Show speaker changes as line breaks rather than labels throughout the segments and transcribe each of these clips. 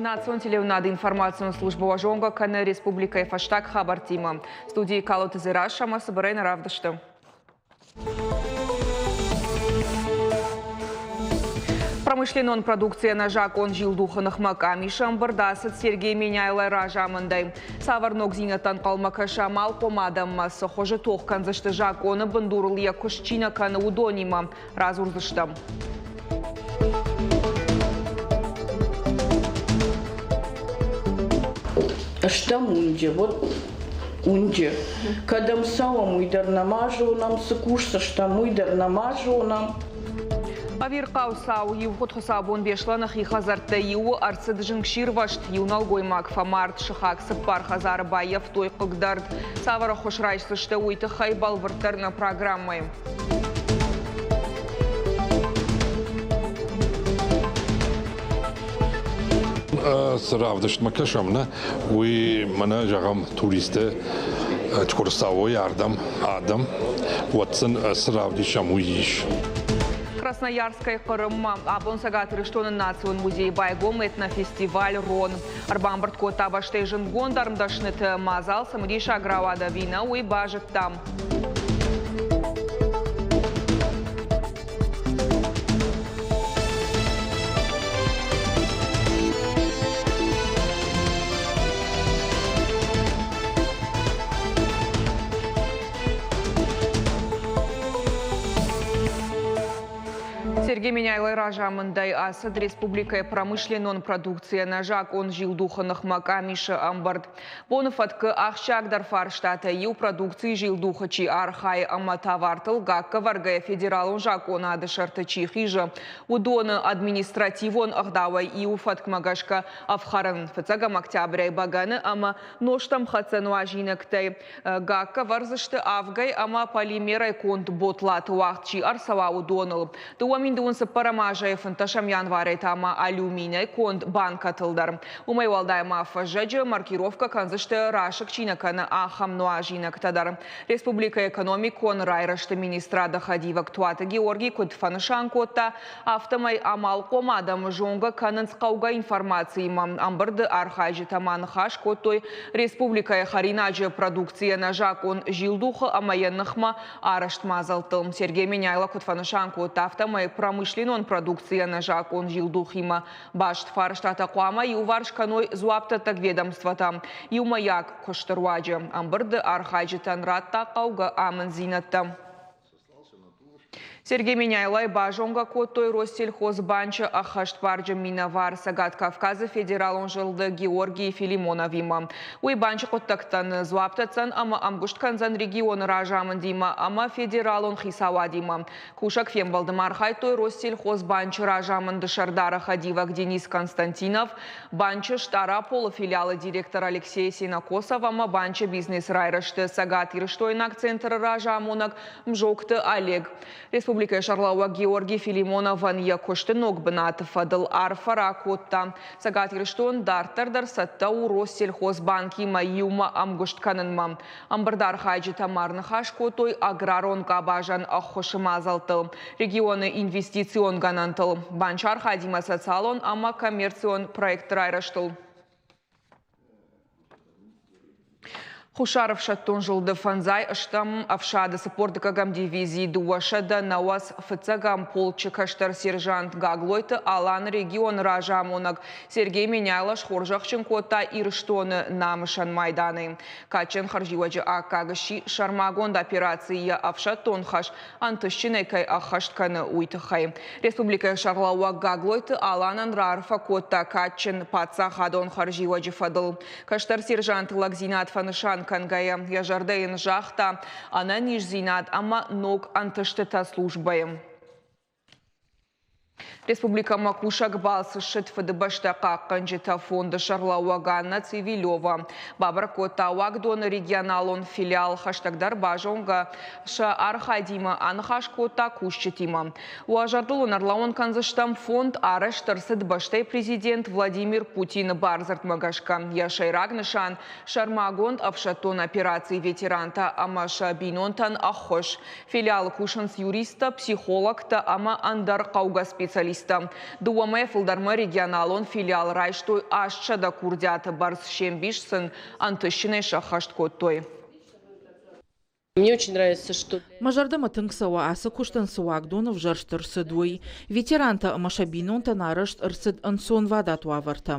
Национ телеуынады информацион службӕ уӕ зонгӕ кӕны республикӕйы фӕстаг хабӕрттимӕ. Студийы Калоты Дзерассӕ ӕмӕ цыбырӕй нӕ равдысты. Промышленнон продукцийӕ ӕнӕзакъон зилдухы ныхмӕ къамисы ӕмбырд ацыд Сергей Меняйлойы разамындӕй. Цавӕр ногдзинӕдтӕ ӕнхъӕлмӕ кӕсы амалхъом адӕммӕ, цы хуызы тох кӕндзысты закъоны бындурыл йӕ куыст чи нӕ кӕны, уыдонимӕ, радзурдзыстӕм.
Стӕм уынджы, вот уынджы. Кӕдӕм цӕуӕм, уый дӕр нӕма зонӕм, цы кусдзыстӕм, уый дӕр нӕма зонӕм.
Ӕвирхъау цау ивгъуыд хуыцаубон Беслӕны хи хӕдзӕрттӕй иуы ӕрцыд зынгсирвӕзт. Иу нӕлгоймаг фӕмард, сыхаг цыппар хӕдзары баййӕфтой хъыгдард. Цавӕр ӕххуыс райсдзысты, уый тыххӕй бӕлвырддӕр нӕ программӕйы.
Цы равдыстмӕ кӕсӕм, нӕ, уый мӕнӕ, зӕгъӕм, туристы куы рцӕуой ардӕм адӕм, уӕд сын цы равдисӕм, уый ис.
Красноярскӕй Хъырыммӕ абон Цӕгат Ирыстоны национ музейы байгом этнофестиваль «Рон». Ӕрбамбырд кодта бӕстӕйы зындгонд ӕрмдӕсныты. Мадзал цымыдисаг рауад ӕви нӕ, уый базыдтам. Сергей Меняйлой разамындӕй ацыд республикӕйы промышленнон продукцийӕ ӕнӕзакъон зилдухы ныхмӕ къамисы ӕмбырд. Боны фӕткы ахсджиагдӕр фарстатӕй иу продукцийы зилдухы чи архайы ӕмӕ товартыл гаккӕвӕргӕйӕ федералон закъонады сӕрты чи хизы, уыдоны административон ӕгъдауӕй иу фӕткмӕ гӕсгӕ ӕфхӕрын. Фыццӕгӕм октябрӕй бӕгӕны ӕмӕ нозтӕмхӕццӕ нуазинӕгтӕй гакк ӕвӕрдзысты авгӕй ӕмӕ полимерӕй конд ботлаты уагъд чи ӕрцӕуа, уыдоныл. 2024 азӕй 15 январӕй та ма алюминӕй конд банкӕтыл дӕр. Уымӕй уӕлдай ма фӕззӕджы маркировкӕ кӕндзысты расыг чи нӕ кӕны, ахӕм нуазинӕгтӕ дӕр. Республикӕйы экономикон райрӕзты министрады хӕдивӕг Туаты Георгий куыд фӕнысан кодта, афтӕмӕй амалхъом адӕмы зонгӕ кӕнынц хъӕугӕ информациимӕ. Ӕмбырды архайджытӕ ма ныхас кодтой республикӕйы хӕринаджы продукцийӕ ӕнӕзакъон зилдухы ӕмӕ йӕ ныхмӕ арӕзт мадзӕлттыл. Сергей Меняйло куыд фӕнысан кодта, афтӕмӕй промышленнон продукцийӕ ӕнӕзакъон зилдухимӕ Баст фарстатӕ хъуамӕ иуварс кӕной дзуапдӕттӕг ведомствотӕ. Иумӕйаг куысты руаджы ӕмбырды архайджытӕн радта хъӕугӕ амынддзинӕдтӕ. Сергей Меняйлойы базонгӕ кодтой Россельхозбанчы ӕххӕстбарджын минӕвар Цӕгат Кавказы федералон зылды Георгий Филимоновимӕ. Уый банчы хъуыддӕгтӕн дзуапп дӕтдзӕн ӕмӕ ӕмгуыст кӕндзӕн регионы разамындимӕ ӕмӕ федералон хицауадимӕ. Кусӕг фембӕлды ма архайдтой Россельхозбанчы разамынды сӕрдары хӕдивӕг Денис Константинов, банчы Стъараполы филиалы директор Алексей Сенокосов ӕмӕ банчы бизнес-райрӕзты цӕгатирыстойнаг центры разамонӕг Мзокты Олег. Республикӕйы сӕргълӕууӕг Георгий Филимоновӕн йӕ куысты ног бынаты фӕдыл арфӕ ракодта. Цӕгат Ирыстон дарддӕр дӕр цӕттӕ у Россельхозбанкимӕ иумӕ ӕмгуыст кӕнынмӕ. Ӕмбырды архайджытӕ ма ӕрныхас кодтой аграрон къабазӕн ӕххуысы мадзӕлттыл, регионы инвестицион гӕнӕнтыл, банчы архайдимӕ социалон ӕмӕ коммерцион проектты райрӕзтыл. Хуссар ӕфсӕддон зылды фӕндзай ӕстӕм ӕфсады 42-ӕм дивизийы 290 фыццӕгӕм полчы кӕстӕр сержант Гаглойты Алан регионы разамонӕг Сергей Меняйло схорзӕхджын кодта Ирыстоны намысӕн майданӕй. Кадджын хӕрзиуӕджы аккаг сси сӕрмагонд операцийы йӕ ӕфсӕддон хӕс ӕнтыстджынӕй кӕй ӕххӕст кӕны, уый тыххӕй. Республикӕйы сӕргълӕууӕг Гаглойты Аланӕн раарфӕ кодта кадджын паддзахадон хӕрзиуӕджы фӕдыл. Кӕстӕр сержанты лӕгдзинад фӕнысан кӕнгӕйӕ, йӕ зӕрдӕ йын загъта ӕнӕниздзинад ӕмӕ ног ӕнтыстытӕ службӕйы. Республикӕмӕ кусӕг балц ссыд Фыдыбӕстӕ хъахъхъӕнджытӕ фонды сӕргълӕууӕг Анна Цивилева. Бабӕрӕг кодта уагдоны регионалон филиал, хӕстӕгдӕр базонгӕ сӕ архайдимӕ, аныхас кодта кусджытимӕ. Уӕ зӕрдыл уын ӕрлӕууын кӕндзыстӕм, фонд арӕзт ӕрцыд бӕстӕйы президент Владимир Путины бардзырдмӕ гӕсгӕ. Йӕ сӕйраг нысан – сӕрмагонд ӕфсӕддон операцийы ветерантӕ ӕмӕ сӕ бинонтӕн ӕххуыс. Филиалы кусынц юристтӕ, психологтӕ ӕмӕ ӕндӕр хъӕугӕ специалисттӕ. специалисттӕ. Дыууӕ мӕйӕ фылдӕрмӕ регионалон филиал райстой 800 курдиаты бӕрц, се мбис сын ӕнтыстджынӕй сӕххӕст кодтой.
Мне очень нравится, что
Мӕ зӕрдӕмӕ тынг цӕуы, ацы куыстӕн цы уагдон ӕвзӕрст ӕрцыд, уый. Ветерантӕ ӕмӕ сӕ бинонтӕн арӕзт ӕрцыд ӕнцонвадат уавӕртӕ.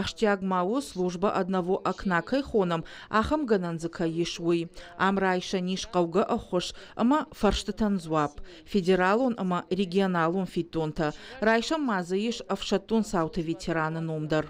Ахсджиаг ма у, служба одного окна кӕй хонӕм, ахӕм гӕнӕн дзы кӕй ис, уый. Ам райсӕн ис хъӕугӕ ӕххуыс ӕмӕ фӕрстытӕн дзуапп, федералон ӕмӕ регионалон фиддонтӕ. Райсӕм ма дзы ис ӕфсӕддон цауты ветераны ном дӕр.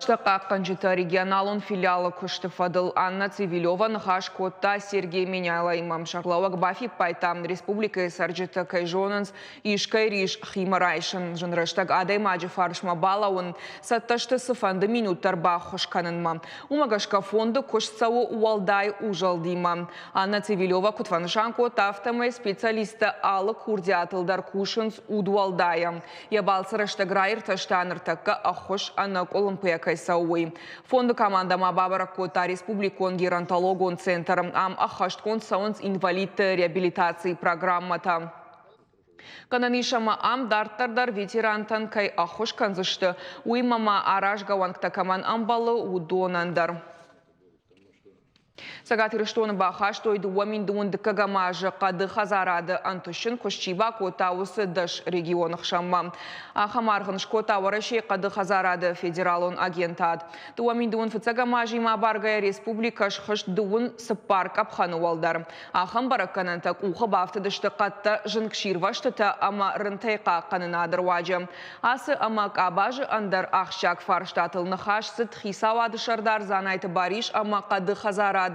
Сӕ хъахъхъӕнджытӕ регионалон филиалы куысты фӕдыл Анна Цивилева ныхас кодта Сергей Меняйлоимӕ. Сӕргълӕууӕг бафиппайдта, республикӕйы цӕрджытӕ кӕй зонынц искӕй рис химӕ райсын, зын рӕстӕг адӕймаджы фарсмӕ балӕууын, цӕттӕ сты цыфӕнды минут дӕр баххуыс кӕнынмӕ. Уымӕ гӕсгӕ фонды куыст цӕуы уӕлдай узӕлдимӕ. Анна Цивилева куыд фӕнысан кодта, афтӕмӕй специалисттӕ алы курдиатыл дӕр кусынц удуӕлдайӕ. Йӕ балцы рӕстӕг раиртӕста, ныртӕккӕ ӕххуыс ӕнӕкъуылымпыйӕ кӕй цӕуы, уый. Фонды командӕ ма бабӕрӕг кодта республикон геронтологон центр. Ам ӕххӕстгонд цӕуынц инвалидты реабилитацийы программӕтӕ. Гӕнӕн ис ӕмӕ ам дарддӕр дӕр ветерантӕн кӕй ӕххуыс кӕндзысты, уыимӕ ма аразгӕ уӕнгтӕ кӕмӕн ӕмбӕлы, уыдонӕн дӕр. Цӕгат Ирыстоны бахастой 2000 дыккӕгӕм азы хъӕды хӕдзарады ӕнтыстджын куыст чи бакодта, уыцы 10 регионы хсӕнмӕ. Ахӕм аргъ ын скодта Уӕрӕсейы хъӕды хӕдзарады федералон агентад. 2000 фыццӕгӕм азимӕ абаргӕйӕ республикӕ схызт дыууын цыппар къӕпхӕны уӕлдӕр. Ахӕм бӕрӕггӕнӕнтӕ къухы бафтыдысты хъӕдтӕ зынгсирвӕзтытӕ ӕмӕ рынтӕй хъахъхъӕнынады руаджы. Ацы ӕмӕ къабазы ӕндӕр ахсджиаг фарстатыл ныхас цыд Хицауады сӕрдар Дзанайты Барис ӕмӕ хъӕды хӕдзарады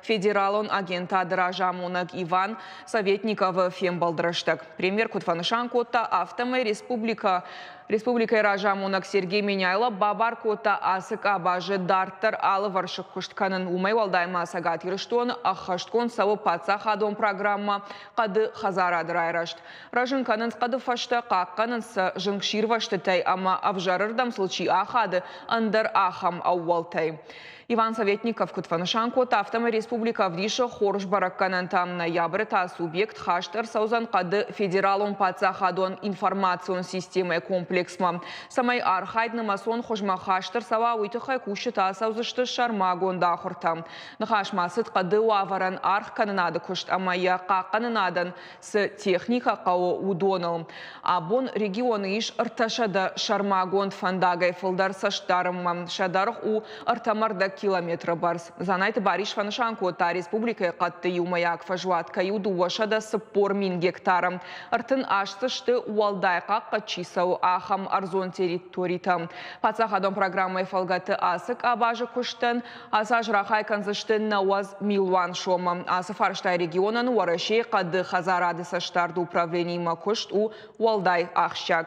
федералон агентады разамонӕг Иван Советниковы фембӕлды рӕстӕг. Премьер куыд фӕнысан кодта, афтӕмӕй республикӕ Республикӕйы разамонӕг Сергей Меняйло бабар кодта ацы къабазы дарддӕр алывӕрсыг куыст кӕнын. Уымӕй уӕлдай ма Цӕгат Ирыстоны ӕххӕстгонд цӕуы паддзахадон программӕ «Хъӕды хӕдзарады райрӕзт». Рӕзын кӕнынц хъӕды фӕстӕ, хъахъхъӕнынц сӕ зынгсирвӕзтытӕй ӕмӕ ӕвзӕрырдӕм сыл чи ахады, ӕндӕр ахӕм ӕууӕлтӕй. Иван Советников куыд фӕнысан кодта, афтӕмӕй республикӕ ӕвдисы хорз бӕрӕггӕнӕнтӕ. Ноябры та субъект хаст ӕрцӕудзӕн хъӕды федералон паддзахадон информацион системӕйы комплексмӕ. Цӕмӕй архайд нымӕцон хуызмӕ хаст ӕрцӕуа, уый тыххӕй кусджытӕ ацӕудзысты сӕрмагонд ахуыртӕ. Ныхас ма цыд хъӕды уавӕрӕн аргъ кӕнынады куыст ӕмӕ йӕ хъахъхъӕнынадӕн цы техникӕ хъӕуы, уыдоныл. Абон регионы ис 300 сӕрмагонд фӕндагӕй фылдӕр цӕстдарынмӕ. Сӕ дӕргъ у ӕртӕмӕрдӕг километры бӕрц. Дзанайты Барис фӕнысан кодта, республикӕйы хъӕдты иумӕйаг фӕзуат кӕй у 240 мин гектары. 38 дзы сты уӕлдай хъахъхъӕд чи цӕуы, ахӕм ӕрдзон территоритӕ. Паддзахадон программӕйы фӕлгӕты ацы къабазы куыстӕн Ацы аз рахай кӕндзысты 90 милуан сомы. Ацы фарстайы регионӕн Уӕрӕсейы хъӕды хӕдзарады цӕстдарды управлениимӕ куыст у уӕлдай ахсджиаг.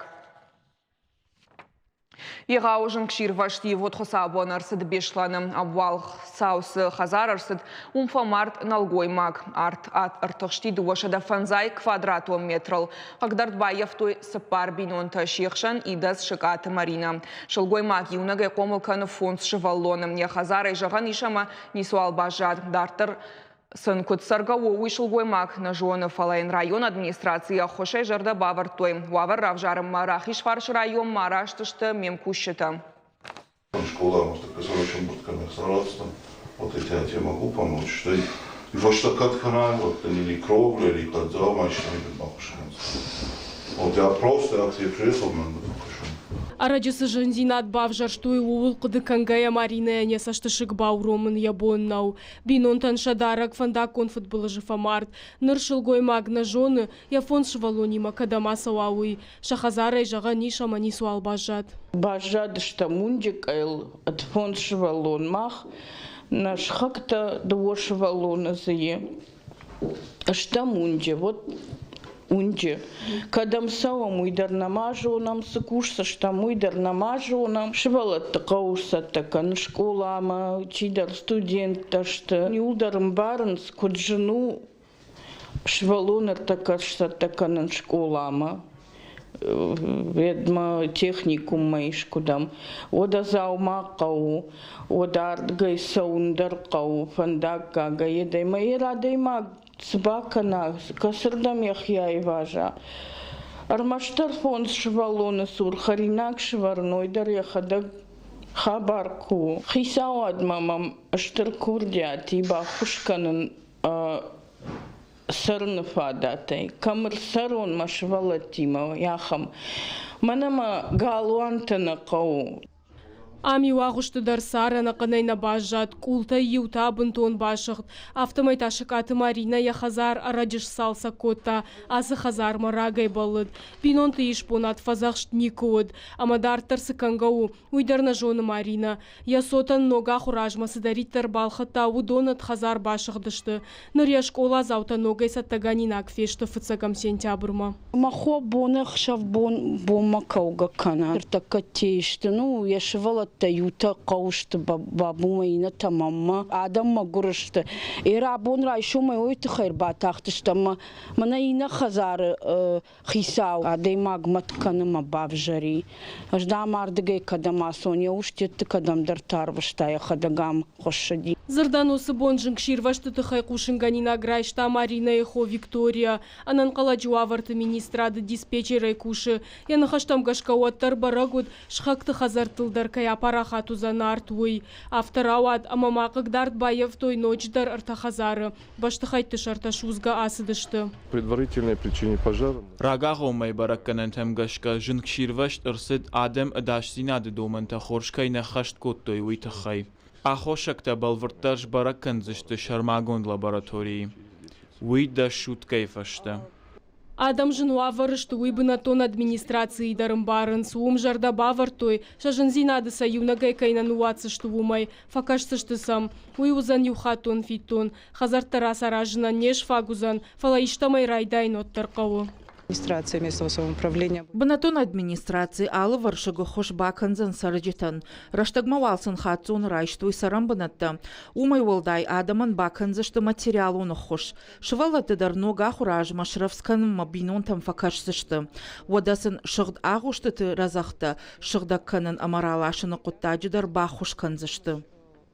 Егъау зынгсирвӕзт ивгъуыд хуыцаубон ӕрцыд Беслӕны. Ӕбуалгъ цау цы хӕдзар ӕрцыд, уым фӕмард нӕлгоймаг. Арт ӕртыхсти 205 квадратон метрыл. Хъыгдард баййӕфтой цыппар бинонтӕ, се хсӕн идӕдз Сыкъаты Маринӕ. Сылгоймаг иунӕгӕй хъомыл кӕны фондз сывӕллоны. Йӕ хӕдзарӕй зӕгъӕн ис ӕмӕ ницуал баззад. Дарддӕр сын куыд цӕргӕ у, уый сылгоймаг нӕ зоны, фӕлӕ йын районы администрацийы ӕххуысӕй зӕрдӕ бавӕрдтой. Уавӕр равзарынмӕ Рахизфарсы районмӕ араст сты ме мкусджытӕ.
Школа, Вот эти я могу помочь, что и фӕстӕ кӕд кӕнай, вот или кровля, или хъӕддзау машинӕ баххуыс кӕндзӕн. Вот я просто акцию приехал, надо баххуыс.
Ӕрӕджы цы зындзинад бавзӕрстой, ууыл хъуыды кӕнгӕйӕ Маринӕйӕн йӕ цӕстысыг бауромын йӕ бон нӕу. Бинонтӕн сӕ дарӕг фӕндаггон фыдбылызы фӕмард. Ныр сылгоймаг нӕ зоны, йӕ фондз сывӕллонимӕ кӕдӕм ацӕуа, уый. Сӕ хӕдзарӕй зӕгъӕн ис ӕмӕ ницуал баззад.
Баззадыстӕм уынджы къӕйыл ӕд фондз сывӕллон мах, нӕ сыхӕгтӕ дыууӕ сывӕллоны дзы и. Стӕм уынджы, вот уынджы. Кӕдӕм цӕуӕм, уый дӕр нӕма зонӕм, цы кусдзыстӕм, уый дӕр нӕма зонӕм. Сывӕллӕтты хъӕуы цӕттӕ кӕнын скъоламӕ, чидӕр студенттӕ сты. Иуылдӕр ӕмбарынц, куыд зын у Сывӕллон ӕртӕккӕ сцӕттӕ кӕнын скъоламӕ, уӕдмӕ техникуммӕ искуыдӕм. Уӕдӕ дзаума хъӕуы, уӕдӕ ардыгӕй цӕуын дӕр хъӕуы фӕндаггагӕй адӕймаг. Адӕймаг цы бакӕна, кӕцырдӕм йӕхи аиваза. Ӕрмӕстдӕр фондз сывӕллоны цур хӕринаг сывӕрын, уый дӕр йӕхӕдӕг хабар куы у. Хицауадмӕ мӕм стыр курдиат и баххуыс кӕнын цӕрыны фадатӕй. Кӕм ӕрцӕрон мӕ сывӕллӕттимӕ, ахӕм. Мӕнӕ мӕ галуантӕ нӕ хъӕуы.
Ам иу агъуысты дӕр цар ӕнӕхъӕнӕй нӕ баззад, къултӕй иу та бынтон басыгъд. Афтӕмӕй та Сыкъаты Маринӕ йӕ хӕдзар ӕрӕджы сцалцӕг кодта. Ацы хӕдзармӕ рагӕй бӕллыд. Бинонты исбонад фӕдзӕхст никуы уыд. Ӕмӕ дарддӕр цы кӕнгӕ у, уый дӕр нӕ зоны Маринӕ. Йӕ цотӕн ног ахуыр азмӕ цыдӕриддӕр балхӕдта, уыдон ӕд хӕдзар басыгъдысты. Ныр йӕ скъоладзаутӕ ногӕй цӕттӕгӕнинаг фесты фыццӕгӕм сентябрмӕ.
Мӕ хо бонӕхсӕв бонмӕ кӕугӕ кӕна. Ныртӕккӕ сты, ну, йӕ сывӕллӕттӕ иутӕ хъӕуы сты бабумӕ, иннӕтӕ мӕнмӕ. Адӕм мӕгуыр сты. Ӕрӕбон райсомӕй уый тыххӕй ӕрбатахтысты ӕмӕ мӕнӕ иннӕ хӕдзары хицау адӕймаг мӕт кӕны мӕ бавзӕри. Ӕз дам ардыгӕй кӕдӕм ацон, йӕ ус дедты кӕдӕмдӕр тарвыста, йӕхӕдӕг ам хуыссыди.
Дзырдӕн уыцы бон зынгсирвӕзты тыххӕй хъусынгӕнинаг райста Маринӕйы хо Виктория. Ӕнӕнхъӕлӕджы уавӕрты министрады диспетчерӕй кусы. Йӕ ныхӕстӕм гӕсгӕ уӕддӕр бӕрӕг уыд, сыхӕгты хӕдзӕрттыл дӕр кӕй апарахат уыдзӕн арт, уый. Афтӕ рауад, ӕмӕ ма хъыгдард баййӕфтой ноджыдӕр ӕртӕ хӕдзары. Бӕстыхӕйтты сӕртӕ судзгӕ ацыдысты.
Предварительной причине пожара.
Рагагъоммӕ бӕрӕггӕнӕнтӕм гӕсгӕ зынгсирвӕзт ӕрцыд, адӕм ӕдасдзинады домӕнтӕ хорз кӕй нӕ ххӕст кодтой, уый тыххӕй. Аххосӕгтӕ бӕлвырддӕр сбӕрӕг кӕндзысты сӕрмагонд лабораторийы. Уый дӕс суткӕйы фӕстӕ.
Адӕм зын уавӕры сты, уый бынӕттон администрацийы дӕр ӕмбарынц. Уым зӕрдӕ бавӕрдтой, сӕ зындзинады сӕ иунӕгӕй кӕй нӕ ныууадздзысты, уымӕй. Фӕкӕсдзысты сӕм. Уый уыдзӕн иухаттон фиддон. Хӕдзӕрттӕ рацаразынӕн не сфаг уыдзӕн, фӕлӕ истӕмӕй райдайын уӕддӕр хъӕуы.
Администрация местного самоуправления.
Бынӕттон администраци алывӕрсыг ӕххуыс бакӕндзӕн цӕрджытӕн. Рӕстӕгмӕ уал сын хаццоны райстой цӕрӕнбынӕттӕ. Уымӕй уӕлдай адӕмӕн бакӕндзысты материалон ӕххуыс. Сывӕллӕтты дӕр ног ахуыры азмӕ срӕвдз кӕнынмӕ бинонтӕм фӕкӕсдзысты. Уӕдӕ сын сыгъд агъуыстыты рӕдзӕгъдтӕ сыгъдӕг кӕнын ӕмӕ раласыны хъуыддаджы дӕр баххуыс кӕндзысты.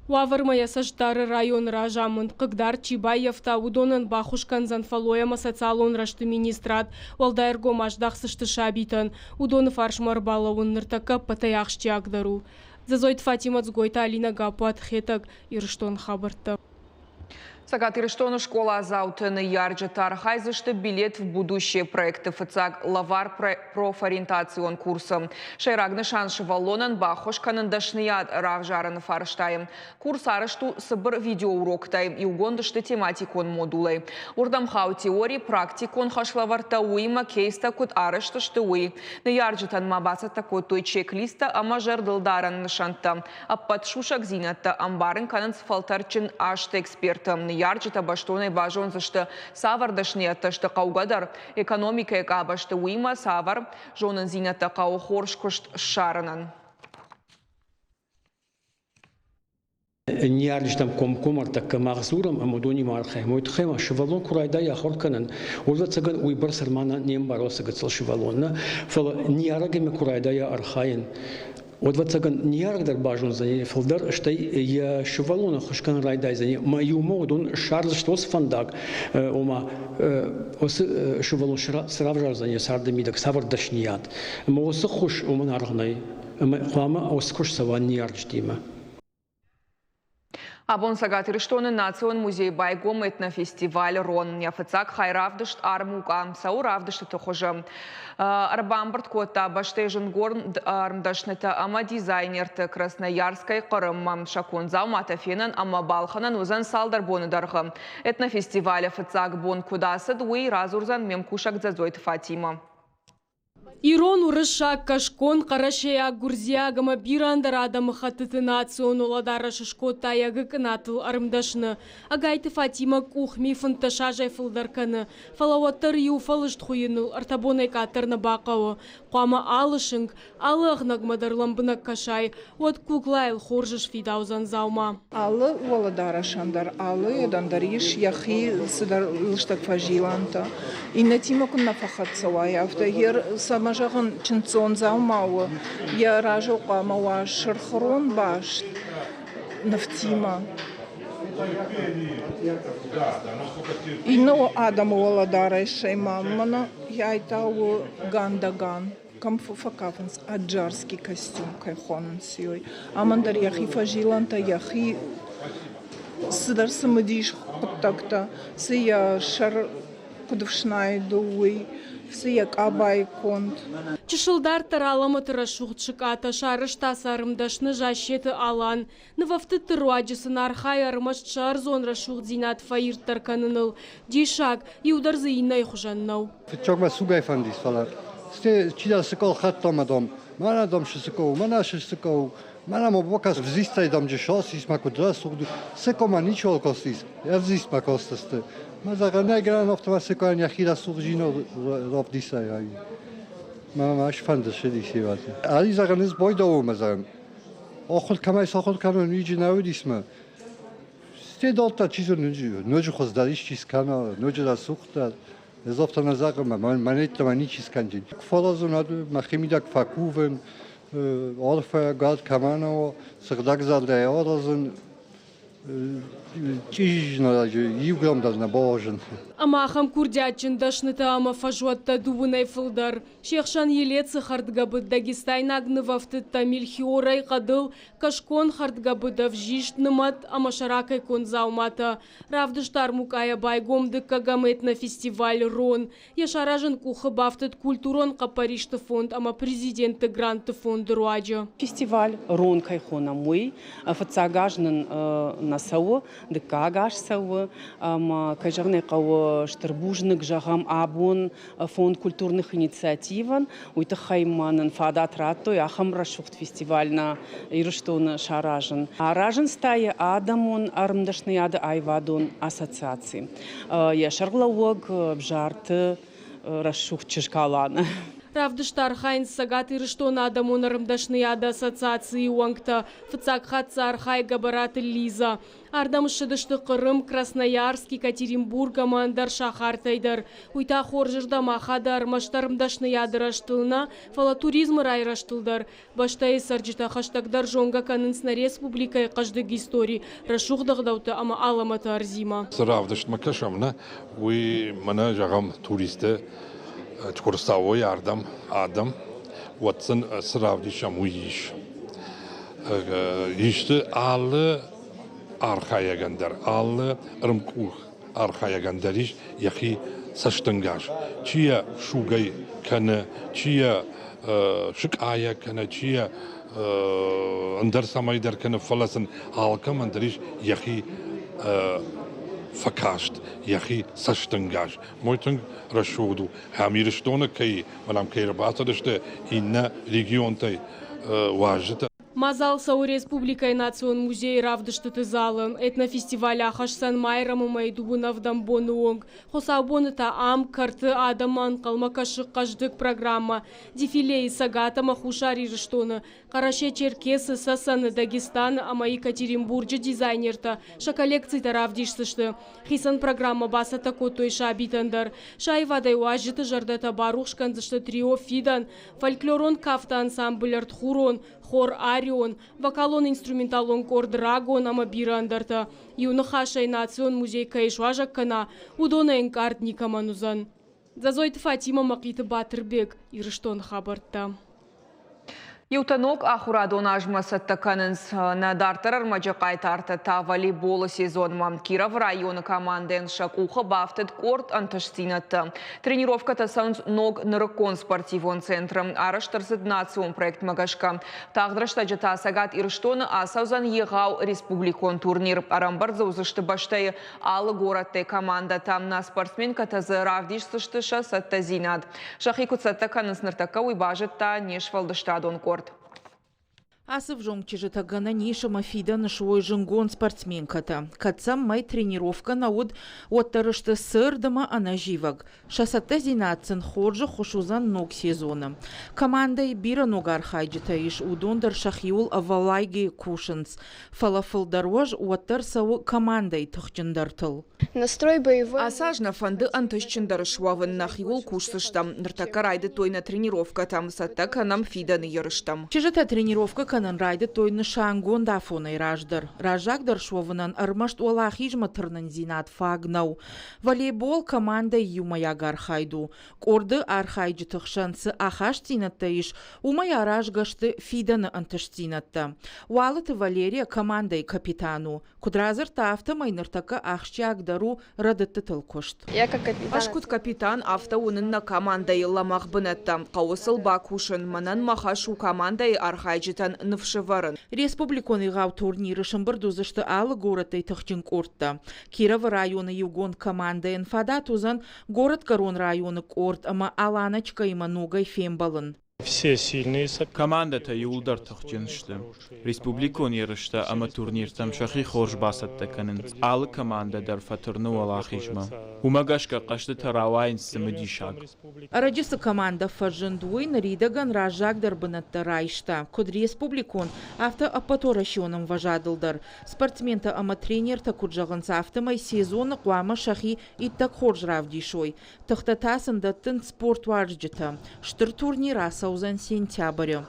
Уавӕрмӕ йӕ цӕст дары районы разамынд. Хъыгдард чи баййӕфта, уыдонӕн баххуыс кӕндзӕн фӕллой ӕмӕ социалон рӕзты министрад. Уӕлдай ӕргом аздахдзысты сабитӕн. Уыдоны фарсмӕ ӕрбалӕууын ныртӕккӕ ӕппӕтӕй ахсджиагдӕр у. Дзӕзойты Фатимӕ, Дзгойты Алинӕ, Гаппуаты Хетӕг, Ирыстоны хабӕрттӕ.
Цӕгат Ирыстоны скъоладзауты ныййарджытӕ архайдзысты «Билет в будущее» проекты фыццаг лӕвар профориентацион курсы. Сӕйраг нысан сывӕллонӕн баххуыс кӕнын дӕсныйад равзарыны фарстайы. Курс арӕзт у цыбыр видеоуроктӕй, иугонд сты тематикон модулӕй. Уырдӕм хауы теори, практикон хӕслӕвӕрдтӕ, уыимӕ кейстӕ куыд арӕзт сты, уый. Ныййарджытӕн ма бацӕттӕ кодтой чек-листтӕ ӕмӕ зӕрдылдарӕн нысӕнттӕ. Ӕппӕт сусӕгдзинӕдтӕ ӕмбарын кӕнынц фӕлтӕрдджын азты эксперттӕ. Ныййарджытӕ бӕстонӕй базондзысты, цавӕр дӕсныйӕдтӕ сты хъӕугӕдӕр экономикӕйы къабӕзты, уыимӕ цавӕр зонындзинӕдтӕ хъӕуы хорз куыст ссарынӕн.
Ныййарджытӕм комкоммӕ ӕртӕккӕ мах дзурӕм ӕмӕ уыдонимӕ архайӕм. Уый тыххӕй ма сывӕллон куы райдайа ахуыр кӕнын, ӕвӕццӕгӕн, уыйбӕрц ӕрма не мбары уыцы гыццыл сывӕллон, нӕ, фӕлӕ ныййарӕгимӕ куы райдайа архайын, уӕд, ӕвӕццӕгӕн, ныййарӕг дӕр базондзӕни фылдӕр, стӕй йӕ сывӕллоны ӕххуыс кӕнын райдайдзӕни ӕмӕ иумӕ уыдон ссардзысты уыцы фӕндаг, ома уыцы сывӕллон цы равзардзӕн йӕ царды мидӕг, цавӕр дӕсныйад. Ӕмӕ уыцы ххуыс уымӕн аргъ нӕй, ӕмӕ хъуамӕ уыцы куыст цӕуа ныййарджытимӕ.
Абон Цӕгат Ирыстоны Национ музейы байгом этнофестиваль «Рон». Йӕ фыццаг хай равдыст армукъа цӕуы равдыстыты хуызы. Ӕрбамбырд кодта бӕстӕйы зындгонд ӕрмдӕснытӕ ӕмӕ дизайнерты Красноярскӕй Хъырыммӕ. Сӕ конд дзауматӕ фенӕн ӕмӕ балхӕнӕн уыдзӕн цалдӕр боны дӕргъы. Этнофестивалы фыццаг бон куыд ацыд, уый радзурдзӕн ме мкусӕг Дзӕдзойты Фатимӕ.
Ирон, уырыссаг, кӕсгон, хъӕрӕсейаг, гуырдзиаг ӕмӕ бирӕ ӕндӕр адӕмыхӕттыты национ уӕлӕдарӕс скодта йӕ гыкъынатыл ӕрмдӕсны. Ӕгайты Фатимӕ къухми 15 азӕй фылдӕр кӕны, фӕлӕ уӕддӕр иу фӕлыст хуыйыныл ӕртӕ бонӕй къаддӕр нӕ бахъӕуы. Хъуамӕ алы сынк, алы ӕгънӕгмӕ дӕр лӕмбынӕг кӕсай, уӕд куклайыл хорз сфидаудзӕн дзаума.
Алы уӕлӕдарӕсӕн дӕр, алы йедӕн дӕр ис йӕхи цыдӕр лыстӕг фӕзилӕнтӕ. Иннӕтимӕ куыннӕ фӕхӕццӕ уай, афтӕ йе цӕмӕ зӕгъын, чындздзон дзаума у, йӕ разы хъуамӕ уа сырх рон баст нывтимӕ. Иннӕ адӕмы уӕлӕдарӕсӕй ма мӕнӕ йай та у гандаган, кӕм фӕкафынц аджарский костюм кӕй хонынц, уый. Амӕн дӕр йӕхи фӕзилӕнтӕ, йӕхи цыдӕр цымыдис хъуыддӕгтӕ, цы йӕ сӕр куыд ӕфснайд у, уый, цы йӕ къабайы конд.
Чысыл дарддӕр алӕмӕты рӕсугъд сыкъатӕ сарӕзта сӕ ӕрмдӕсны Зассеты Алан. Нывӕфтыдты руаджы сын архайы ӕрмӕст сӕ ӕрдзон рӕсугъддзинад фӕирддӕр кӕныныл. Диссаг, иу дӕр дзы иннӕйы хуызӕн нӕу.
Фыццаг мӕ сугӕй фӕндис, фӕлӕ чидӕр сыкъол хӕдта мӕ дам, мӕнӕ дам цы у, мӕнӕ цы у, мӕнӕ ма бакӕс, взистӕй дам джысас ма куыд рӕсугъд у, сыкъо ничиуал кастис, ӕвзист ма кастысты. Мӕ зӕгъын, нӕ гӕнӕн афтӕ ма сыкъайӕн йӕхи рӕсугъдзинад равдисай. Мӕ ма сфӕнды сидисиваты. Али зӕгъын, ӕз бойдауы мӕ зӕгъын. Ахуыр кӕмӕй сахуыр кӕнон, уыйджы нӕ уыдис мӕ. Стӕй дарддӕр чи зоны, ноджы хуыздӕр исчи скӕна, ноджы рӕсугъддӕр. Ӕз афтӕ нӕ зӕгъын, мӕ мӕнӕ ничи скӕнджын. Фӕразон мӕхимидӕг фӕкувын, арфӕгад кӕмӕн у, сыгъдӕгзӕрдӕйӕ аразын, чъизинаджы иу грамм дӕр нӕ бауарзын.
Ӕмӕ ахӕм курдиатджын дӕснытӕ ӕмӕ фӕзуӕттӕ дыууынӕй фылдӕр. Се хсӕн Елецы хӕрдгӕбыд дагестайнаг нывӕфтыдтӕ мельхиорӕй хъӕдыл, кӕсгон хӕрдгӕбыд ӕвзист нымӕт ӕмӕ сӕракӕй конд дзауматӕ. Равдыст армукъайӕ байгом дыккӕгӕм этнофестиваль «Рон». Йӕ саразын къухы бафтыд культурон хъӕппӕристы фонд ӕмӕ президентты грантты фонды руаджы.
Фестиваль «Рон» кӕй хонӕм, уый фыццаг аз нын нӕ цӕуы, дыккаг аз цӕуы ӕмӕ, кӕй зӕгъын ӕй хъӕуы, стыр бузныг зӕгъӕм абон фонд культурных инициативӕн. Уый тыххӕй ма нын фадат радтой ахӕм рӕсугъд фестиваль нӕ Ирыстоны саразын. Аразынц та йӕ адӕмон ӕрмдӕсныйады аивадон ассоциаци. Йӕ сӕргълӕууӕг Бзарты рӕсугъд чызг Аланы.
Равдысты архайынц Цӕгат Ирыстоны адӕмон ӕрмдӕсныйады ассоциацийы уӕнгтӕ. Фыццаг хатт дзы архайы Гӕбӕраты Лиза. Ардӕм ссыдысты Хъырым, Красноярск, Екатеринбург ӕмӕ ӕндӕр сахартӕй дӕр. Уый та хорзырдӕм ахады ӕрмӕст ӕрмдӕсныйады рӕзтыл нӕ, фӕлӕ туризмы райрӕзтыл дӕр. Бӕстӕйы цӕрджытӕ хӕстӕгдӕр зонгӕ кӕнынц нӕ республикӕйы хъӕздыг истори, рӕсугъд ӕгъдӕуттӕ ӕмӕ алӕмӕты ӕрдзимӕ.
Цы равдыстмӕ кӕсӕм, нӕ, уый мӕнӕ, зӕгъӕм, туристы куы рцӕуой ардӕм адӕм, уӕд сын цы равдисӕм, уый ис. Исты алы архайӕгӕн дӕр, алы ӕрмкъух архайӕгӕн дӕр ис йӕхи цӕстӕнгас. Чи йӕ сугӕй кӕны, чи йӕ сыкъайӕ кӕны, чи йӕ ӕндӕр цӕмӕйдӕр кӕны, фӕлӕ сын алкӕмӕн дӕр ис йӕхи фӕкаст, йӕхи цӕстӕнгас. Мой тынг рӕсугъд у. Ӕм Ирыстоны кӕй, мӕнӕм кӕй ӕрбацыдысты иннӕ регионтӕй уазджытӕ.
Мадзал цӕуы республикӕйы Национ музейы равдыстыты залы. Этнофестиваль ахӕсдзӕн майрӕмы мӕйы дыууын ӕвдӕм боны онг. Хуыцаубоны та ам, кӕрты, адӕммӕ ӕнхъӕлмӕ кӕсы хъӕздыг программӕ. Дефилейы Цӕгат ӕмӕ Хуссар Ирыстоны, Хъӕрӕсе-Черкесы, Цӕцӕны, Дагестаны ӕмӕ Екатеринбурджы дизайнертӕ сӕ коллекцитӕ равдисдзысты. Хицӕн программӕ бацӕттӕ кодтой сабитӕн дӕр. Сӕ аивадӕй уазджыты зӕрдӕтӕ барухс кӕндзысты трио «Фидӕн», фольклорон кафты ансамбль «Ӕртхурон», хор «Арион», вокалон-инструменталон къорд «Рагон» ӕмӕ бирӕ ӕндӕртӕ. Иу ныхасӕй национ музей кӕй суазӕг кӕна, уыдонӕй ӕнкъард никӕмӕн уыдзӕн. Дзӕзойты Фатимӕ, Мӕхъиты Батырбег, Ирыстоны хабӕрттӕ.
Иутӕ ног ахуырадон азмӕ цӕттӕ кӕнынц. Нӕ дарддӕр ӕрмӕджы хъайтартӕ та волейболы сезонмӕ. Кировы районы командӕйӕн сӕ къухы бафтыд къорд ӕнтыстдзинӕдтӕ. Тренировкӕтӕ цӕуынц ног нырыккон спортивон центры. Арӕзт ӕрцыд национ проектмӕ гӕсгӕ. Тагъд рӕстӕджы та Цӕгат Ирыстоны ацӕудзӕн егъау республикон турнир. Ӕрӕмбырд дзы уыдзысты бӕстӕйы алы горӕттӕй командӕтӕ. Нӕ спортсменкӕтӕ дзы равдисдзысты сӕ цӕттӕдзинад. Сӕхи куыд цӕттӕ кӕнынц ныртӕккӕ, уый базыдта не сфӕлдыстадон къорд.
Ацы взонг чызджытӕ гӕнӕн ис ӕмӕ фидӕны суой зынгонд спортсменкӕтӕ. Кӕд сӕм мӕй тренировкӕ нӕ уыд, уӕддӕр сты цырд ӕмӕ ӕнӕзивӕг. Сӕ цӕттӕдзинад сын хорз ӕххуыс уыдзӕн ног сезоны. Командӕйы бирӕ ног архайджытӕ ис, уыдон дӕр сӕхиуыл ӕвӕллайгӕ кусынц. Фӕлӕ фылдӕр уӕз уӕддӕр цӕуы командӕйы тыхджындӕртыл.
Настрой боевой.
Ацы аз нӕ фӕнды ӕнтыстджындӕр суӕвын, нӕхиуыл кусдзыстӕм. Ныртӕккӕ райдыдтой нӕ тренировкӕтӕм, цӕттӕ кӕнӕм фидӕны ерыстӕм.
Чызджытӕ тренировкӕ кӕнын райдыдтой нысангонд афонӕй раздӕр. Раззагдӕр суӕвынӕн ӕрмӕст уӕлахизмӕ тырнындзинад фаг нӕу. Волейбол командӕйы иумӕйаг архайд у. Къорды архайджыты хсӕн цы ахастдзинӕдтӕ ис, уымӕй аразгӕ сты фидӕны ӕнтыстдзинӕдтӕ. Уалыты Валерия командӕйы капитан у. Куыд радзырдта, афтӕмӕй ныртӕккӕ ахсджиагдӕр у рӕдыдтытыл куыст.
Ӕз куыд капитан, афтӕ уынын нӕ командӕйы лӕмӕгъ бынӕттӕ. Хъӕуы сыл бакусын. Мӕнӕн мӕ хӕс у командӕйы архайджытӕн ныфс ӕвӕрын.
Республикон егъау турниры сӕмбырд уыдзысты алы горӕттӕй тыхджын къордтӕ. Кировы районы иугонд командӕйӕн фадат уыдзӕн Горӕтгӕрон районы къорд ӕмӕ Аланочкӕимӕ ногӕй фембӕлын.
Все сильные
Командӕтӕ иууылдӕр тыхджын сты. Республикон ерыстӕ ӕмӕ турниртӕм сӕхи хорз бацӕттӕ кӕнынц. Алы командӕ дӕр фӕтырны уӕлахизмӕ. Уымӕ гӕсгӕ хъӕзтытӕ рауайынц цымыдисаг.
Ӕрӕджы цы командӕ фӕзынд, уый ныридӕгӕн раззагдӕр бынӕттӕ райста, куыд республикон, афтӕ ӕппӕтуӕрӕсеон ӕмвӕзадыл дӕр. Спортсментӕ ӕмӕ тренертӕ куыд зӕгъынц, афтӕмӕй сезоны хъуамӕ сӕхи иттӕг хорз равдисой. Тыхтӕ та сын дӕттынц спортуарзджытӕ. Стыр турнир ацӕудзӕн сентябры.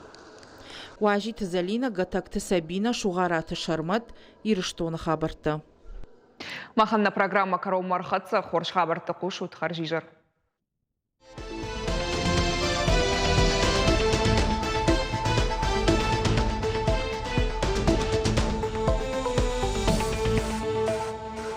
Уазиты Зӕлинӕ, Гӕтӕгты Сабинӕ, Сугъараты Сӕрмӕт, Ирыстоны хабӕрттӕ.
Махӕн нӕ программӕ кӕронмӕ ӕрхӕццӕ. Хорз хабӕртты хъусут. Хӕрзизӕр.